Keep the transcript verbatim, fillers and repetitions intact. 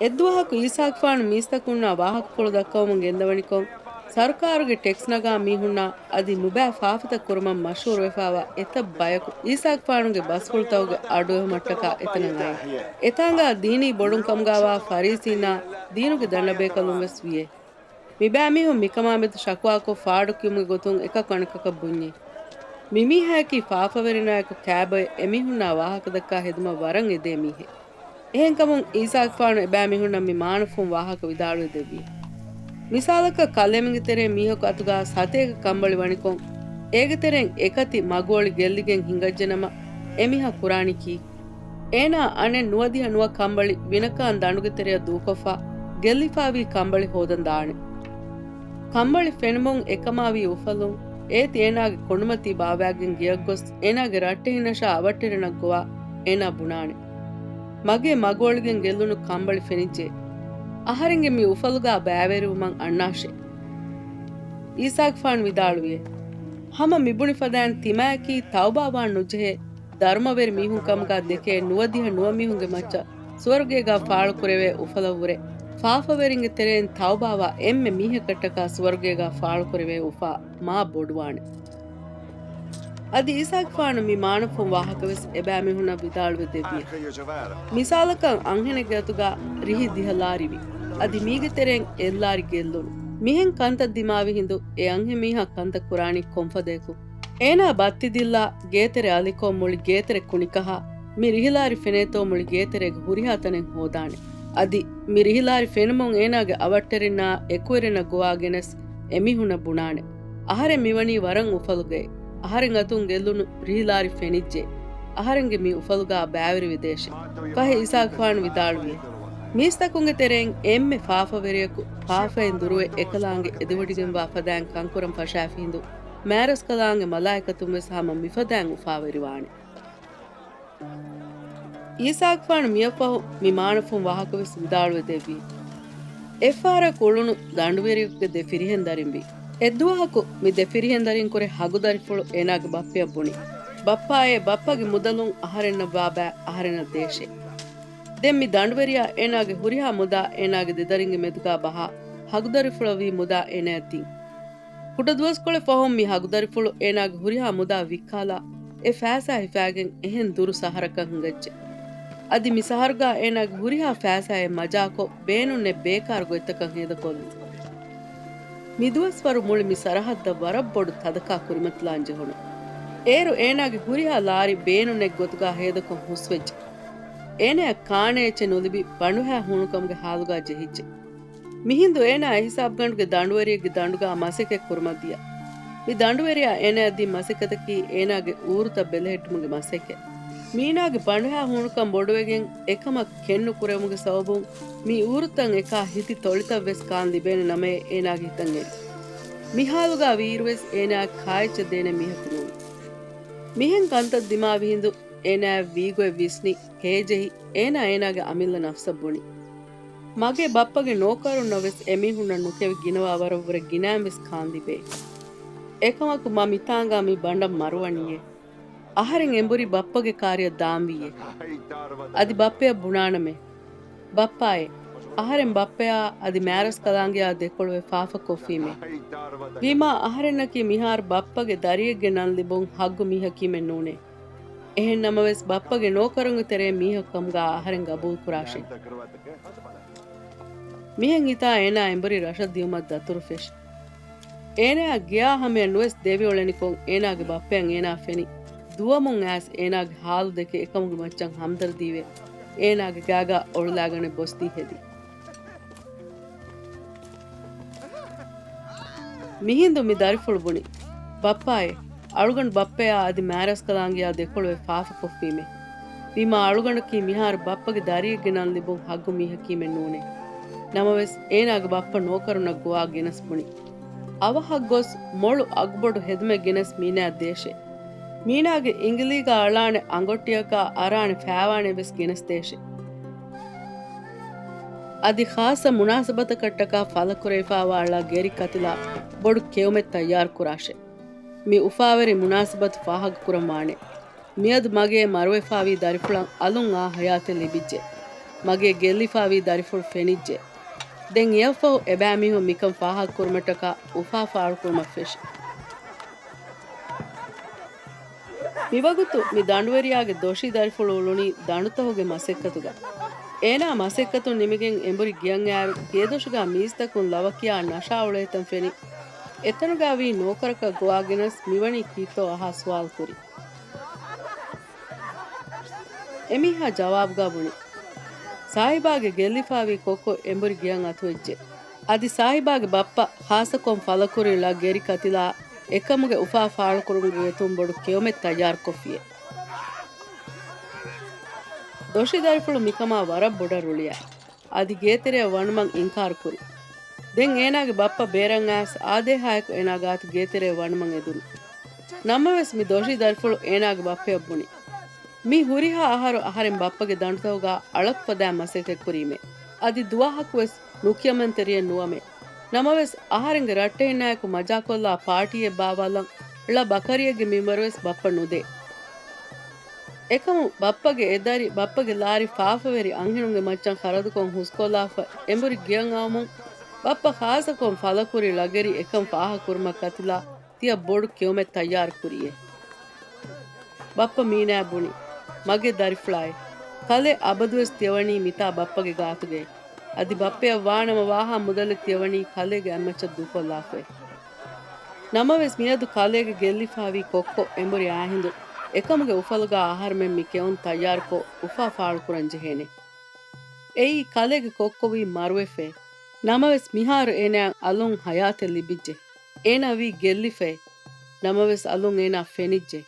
އެއްދުވަހަކު އީސާގެފާނު މީސްތަކުންނާ ވާހަކަފުޅު ދައްކަވަމުން ގެންދަވަނިކޮށް، ސަރުކާރުގެ ޓެކްސް ނަގާ މީހުންނާ އަދި ނުބައި ފާފަތައް ކުރުމަށް މަޝްހޫރުވެފާވާ އެތައް ބަޔަކު އީސާގެފާނުގެ ބަސްފުޅުތަކުގެ އަޑުއެހުމަށްޓަކާ އެތަނަށް އައި. އެތާނގާ ދީނީ ބޮޑުން ކަމުގާވާ ފަރީސީންނާ ދީނުގެ ދަންނަބޭކަލުން ވެސް ވިއޭ. މިބައިމީހުން މިކަމާމެދު ޝަކުވާކޮށް ފާޑުކިޔުމުގެ ގޮތުން އެކަކު އަނެކަކަށް ބުންޏޭ. މިމީހާއަކީ ފާފަވެރިންނާއެކު ކާބޮއެ އެމީހުންނާ ވާހަކަދައްކާ ހެދުމަށް ވަރަށް އެދޭ މީހެއް. އެހެންކަމުން އީސާގެފާނު އެބައިމީހުންނަށް މި މާނަފުން ވާހަކަ ވިދާޅުވެ ދެއްވި. މިސާލަކަށް ކަލޭމެންގެ ތެރޭ މީހަކު އަތުގާ ސަތޭކަ ކަނބަޅި ވަނިކޮށް، އޭގެ ތެރެއިން އެކަތި މަގުއޮޅި ގެއްލިގެން ހިނގައްޖެނަމަ، އެމީހާ ކުރާނީ ކީ؟ އޭނާ އަނެއް ނުވަދިހަ ނުވަ ކަނބަޅި ވިނަކާން ދަނޑުގެ ތެރެއަށް ދޫކޮށްފަ، ގެއްލިފާވީ ކަނބަޅި ހޯދަން ދާނެ. ކަނބަޅި ފެނުމުން އެކަމާވީ އުފަލުން، އޭތި އޭނާގެ ކޮނޑުމަތީ ބާއްވާގެން ގެޔަށްގޮސް، އޭނާގެ ރައްޓެހިންނަށާ އަވަށްޓެރިންނަށް ގޮވާ އޭނާ ބުނާނެ. މަގޭ މަގުއޮޅިގެން ގެއްލުނު ކަނބަޅި ފެނިއްޖެ. އަހަރެންގެ މި އުފަލުގާ ބައިވެރިވުމަށް އަންނާށޭ. އީސާގެފާނު ވިދާޅުވިއޭ، ހަމަ މިބުނި ފަދައިން ތިމާއަކީ ތައުބާވާން ނުޖެހޭ، ދަރުމަވެރި މީހުން ކަމުގާ ދެކޭ ނުވަދިހަ ނުވަ މީހުންގެ މައްޗަށް ސުވަރުގޭގާ ފާޅުކުރެވޭ އުފަލަށްވުރެ، ފާފަވެރިންގެ ތެރެއިން ތައުބާވާ އެންމެ މީހަކަށްޓަކާ ސުވަރުގޭގާ ފާޅުކުރެވޭ އުފާ މާ ބޮޑުވާނެ. އަދި އީސާގެފާނު މި މާނަފުން ވާހަކަވެސް އެބައިމީހުންނަށް ވިދާޅުވެ ދެއްވި. މިސާލަކަށް އަންހެނެއްގެ އަތުގާ ރިހި ދިހަ ލާރިވި. އަދި މީގެ ތެރެއިން އެއްލާރި ގެއްލުނު. މިހެން ކަންތައް ދިމާވި ހިނދު އެ އަންހެން މީހާ ކަންތައް ކުރާނީ ކޮންފަދަޔަކު؟ އޭނާ ބައްތި ދިއްލާ ގޭތެރެ އަލިކޮށް މުޅި ގޭތެރެ ކުނިކަހާ، މި ރިހިލާރި ފެނޭތޯ މުޅި ގޭތެރޭގެ ހުރިހާ ތަނެއް ހޯދާނެ. އަދި މި ރިހިލާރި ފެނުމުން އޭނާގެ އަވަށްޓެރިންނާ އެކުވެރިންނަށް ގޮވާ ގެނެސް އެމީހުންނަށް ބުނާނެ. އަހަރެން މިވަނީ ވަރަށް އުފަލުގައި. އަހަރެން އަތުން ގެއްލުނު ރިހިލާރި ފެނިއްޖެ. އަހަރެންގެ މި އުފަލުގާ ބައިވެރިވެދޭށެ. ފަހެ އީސާގެފާނު ވިދާޅުވި. މީސްތަކުންގެ ތެރެއިން އެންމެ ފާފަވެރިޔަކު ފާފައިން ދުރުވެ އެކަލާނގެ އެދިވޮޑިގެންވާ ފަދައިން ކަންކުރަން ފަށާފި ހިނދު، މާރަސްކަލާނގެ މަލާއިކަތުން ވެސް ހަމަ މިފަދައިން އުފާވެރިވާނެ. އީސާގެފާނު މިއަށްފަހު މި މާނަފުން ވާހަކަވެސް ވިދާޅުވެ ދެއްވީ. އެއްފަހަރަކު އުޅުނު ދަނޑުވެރިޔަކުގެ ދެ ފިރިހެން ދަރިން ވި. އެއްދުވަހަކު މި ދެ ފިރިހެން ދަރިން ކުރެ ހަގުދަރިފުޅު އޭނާގެ ބައްޕަޔަށް ބުނި. ބައްޕާއޭ، ބައްޕަގެ މުދަލުން އަހަރެންނަށް ވާބައި އަހަރެންނަށް ދޭށޭ. ދެން މި ދަނޑުވެރިޔާ އޭނާގެ ހުރިހާ މުދާ އޭނާގެ ދެދަރިންގެ މެދުގާ ބަހާ ހަގުދަރިފުޅަށް ވީ މުދާ އޭނާއަށް ދިން. ކުޑަ ދުވަސްކޮޅެއް ފަހުން މި ހަގުދަރިފުޅު އޭނާގެ ހުރިހާ މުދާ ވިއްކާލާ، އެ ފައިސާ ހިފާގެން އެހެން ދުރު ސަހަރަކަށް ހިނގައްޖެ. އަދި މި ސަހަރުގާ އޭނާގެ ހުރިހާ ފައިސާއެއް މަޖާކޮށް، ބޭނުންނެއް ބޭކާރު ގޮތްތަކަށް ހޭދަކޮށްލި. މި ދުވަސްވަރު މުޅި މި ސަރަހައްދަށް ވަރަށް ބޮޑު ތަދަކާ ކުރިމަތިލާން ޖެހުނު. އޭރު އޭނާގެ ހުރިހާ ލާރި ބޭނުންނެއް ގޮތުގާ ހޭދަކޮށް ހުސްވެއްޖެ. އޭނާއަށް ކާނެ އެއްޗެއް ނުލިބި ބަނޑުހައި ހޫނުކަމުގެ ހާލުގާ ޖެހިއްޖެ. މިހިނދު އޭނާ އެހިސާބުގަނޑުގެ ދަނޑުވެރިއެއްގެ ދަނޑުގާ މަސައްކަތް ކުރުމަށް ދިޔަ. މި ދަނޑުވެރިޔާ އޭނާއަށް ދިން މަސައްކަތަކީ އޭނާގެ އޫރުތައް ބެލެހެއްޓުމުގެ މަސައްކަތް. މީނާގެ ބަނޑުހައި ހޫނުކަން ބޮޑުވެގެން އެކަމަށް ކެތްނުކުރެވުމުގެ ސަބަބުން މި އޫރުތައް އެކާ ހިތި ތޮޅިތައް ވެސް ކާން ލިބޭނެ ނަމައޭ އޭނާގެ ހިތަށް އެރި. މި ހާލުގާ ވީއިރުވެސް އޭނާއަށް ކާއެއްޗެއް ދޭނެ މީހަކު ނޫން. މިހެން ކަންތައް ދިމާވި ހިނދު އޭނާއަށް ވީގޮތް ވިސްނި ހޭޖެހި، އޭނާ އޭނާގެ އަމިއްލަ ނަފްސަށް ބުނި. މަގޭ ބައްޕަގެ ނޯކަރުންނަށް ވެސް އެމީހުންނަށް ނުކެވި ގިނަވާ ވަރަށްވުރެ ގިނައިން ވެސް ކާން ލިބޭ. އެކަމަކު މަ މިތާނގާ މި ބަނޑަށް މަރުވަނީއޭ. އަހަރެން އެނބުރި ބައްޕަގެ ކާރިއަށް ދާންވީއޭ. އަދި ބައްޕަޔަށް ބުނާނަމޭ. ބައްޕާއޭ، އަހަރެން ބައްޕަޔާ އަދި މާރަސްކަލާނގެޔާ ދެކޮޅުވެ ފާފަ ކޮށްފީމޭ. ވީމާ އަހަރެންނަކީ މިހާރު ބައްޕަގެ ދަރިއެއްގެ ނަން ލިބުން ހައްގު މީހަކީމެއް ނޫނޭ. އެހެން ނަމަވެސް ބައްޕަގެ ނޯކަރުންގެ ތެރޭ މީހަކު ކަމުގާ އަހަރެން ގަބޫލު ކުރާށޭ. މިހެން ހިތާ އޭނާ އެނބުރި ރަށަށް ދިއުމަށް ދަތުރު ފެށި. އޭނާއަށް ގެޔާ ހަމަޔަށް ނުވެސް ދެވި އުޅެނިކޮށް އޭނާގެ ބައްޕަޔަށް އޭނާ ފެނި ދުވަމުން އައިސް އޭނާގެ ހާލު ދެކެ އެކަމުގެ މައްޗަށް ހަމްދަރްދީވެ އޭނާގެ ގާގާ އޮޅުލާގަނެ ބޮސްދީ ހެދި. މިހިނދު މި ދަރިފުޅު ބުނި، ބައްޕާއޭ، އަޅުގަނޑު ބައްޕަޔާ އަދި މާރަސްކަލާނގެޔާ ދެކޮޅުވެ ފާފަ ކޮށްފީމޭ. ވީމާ އަޅުގަނޑަކީ މިހާރު ބައްޕަގެ ދަރިއެއްގެ ނަން ލިބުން ހައްގު މީހަކީމެއް ނޫނޭ. ނަމަވެސް، އޭނާގެ ބައްޕަ ނޯކަރުންނަށް ގޮވާ ގެނެސް ބުނި. އަވަހަށް ގޮސް މޮޅު އަގުބޮޑު ހެދުމެއް ގެނެސް މީނާއަށް ދޭށޭ. މީނާގެ އިނގިލީގަ އަޅާނެ އަނގޮއްޓިއަކާ އަރާނެ ފައިވާނެ ވެސް ގެނެސް ދޭށޭ. އަދި ޚާއްޞަ މުނާސަބަތަކަށްޓަކާ ފަލަކުރެވިފާވާ އަޅާ ގެރި ކަތިލާ ބޮޑު ކެއުމެއް ތައްޔާރު ކުރާށޭ. މި އުފާވެރި މުނާސަބަތު ފާހަގަކުރަން ވާނެ. މިއަދު މަގޭ މަރުވެފާވީ ދަރިފުޅަށް އަލުން އާ ހަޔާތެއް ލިބިއްޖެ. މަގޭ ގެއްލިފާވީ ދަރިފުޅު ފެނިއްޖެ. ދެން އެއަށްފަހު އެބައިމީހުން މިކަން ފާހަގަކުރުމަށްޓަކާ އުފާ ފާޅުކުރުމަށް ފެށި. މިވަގުތު މި ދަނޑުވެރިޔާގެ ދޮށީ ދަރިފުޅު އުޅުނީ ދަނޑުތަހުގެ މަސައްކަތުގަ. އޭނާ މަސައްކަތުން ނިމިގެން އެނބުރި ގެއަށް އައިއިރު، ގޭދޮށުގާ މީސްތަކުން ލަވަކިޔާ ނަށާ އުޅޭތަން ފެނި. އެތަނުގާ ވީ ނޯކަރަކަށް ގޮވާގެނަސް މިވަނީ ކީއްތޯ އަހާ ސުވާލު ކުރި. އެމީހާ ޖަވާބުގާ ބުނި، ސާހިބާގެ ގެއްލިފާވީ ކޮއްކޮ އެނބުރި ގެއަށް އަތުވެއްޖެ. އަދި ސާހިބާގެ ބައްޕަ ޚާއްސަކޮށް ފަލަކުރި ޅަ ގެރި ކަތިލާ އެކަމުގެ އުފާ ފާޅުކުރުމުގެ ގޮތުން ބޮޑު ކެއުމެއް ތައްޔާރުކޮށްފިއޭ. ދޮށީ ދަރިފުޅު މިކަމާ ވަރަށް ބޮޑަށް ރުޅިއައި، އަދި ގޭތެރެއަށް ވަނުމަށް އިންކާރު ކުރި. ދެން އޭނާގެ ބައްޕަ ބޭރަށް އައިސް އާދޭހާއެކު އޭނާ ގާތު ގޭތެރެއަށް ވަނުމަށް އެދުނު. ނަމަވެސް މި ދޮށީ ދަރިފުޅު އޭނާގެ ބައްޕަޔަށް ބުނި، މި ހުރިހާ އަހަރު އަހަރެން ބައްޕަގެ ދަނޑުތަހުގާ އަޅަކުފަދައިން މަސައްކަތްކުރީމޭ. އަދި ދުވަހަކުވެސް ނުކިޔަމަންތެރިއެއް ނުވަމޭ. ނަމަވެސް އަހަރެންގެ ރައްޓެހިންނާއެކު މަޖާކޮށްލާ ޕާޓީއެއް ބާއްވާލަން ޅަ ބަކަރިއެއްގެ މިންވަރުވެސް ބައްޕަ ނުދޭ. އެކަމު ބައްޕަގެ އެ ދަރި، ބައްޕަގެ ލާރި ފާފަވެރި އަންހެނުންގެ މައްޗަށް ޚަރަދުކޮށް ހުސްކޮށްލާފަ އެނބުރި ގެއަށް އައުމުން ބައްޕަ ޚާއްސަކޮށް ފަލަކުރި ޅަގެރި އެކަން ފާހަގަކުރުމަށް ކަތިލާ ތިޔަ ބޮޑު ކެއުމެއް ތައްޔާރުކުރިއޭ. ބައްޕަ މީނާއަށް ބުނި، މަގޭ ދަރިފުޅާއޭ، ކަލޭ އަބަދުވެސް ތިޔަވަނީ މިތާ ބައްޕަގެ ގާތުގައޭ. އަދި ބައްޕަޔަށް ވާނަމަ ވާހާ މުދަލެއް ތިޔަވަނީ ކަލޭގެ އަތްމައްޗަށް ދޫކޮށްލާފައޭ. ނަމަވެސް މިއަދު ކަލޭގެ ގެއްލިފާވީ ކޮއްކޮ އެނބުރި އާހިނދު އެކަމުގެ އުފަލުގާ އަހަރުމެން މި ކެއުން ތައްޔާރުކޮށް އުފާ ފާޅުކުރަން ޖެހޭނެ. އެއީ ކަލޭގެ ކޮއްކޮ ވީ މަރުވެފައޭ. ނަމަވެސް މިހާރު އޭނާއަށް އަލުން ހަޔާތެއް ލިބިއްޖެ. އޭނާ ވީ ގެއްލިފައޭ. ނަމަވެސް އަލުން އޭނާ ފެނިއްޖެ.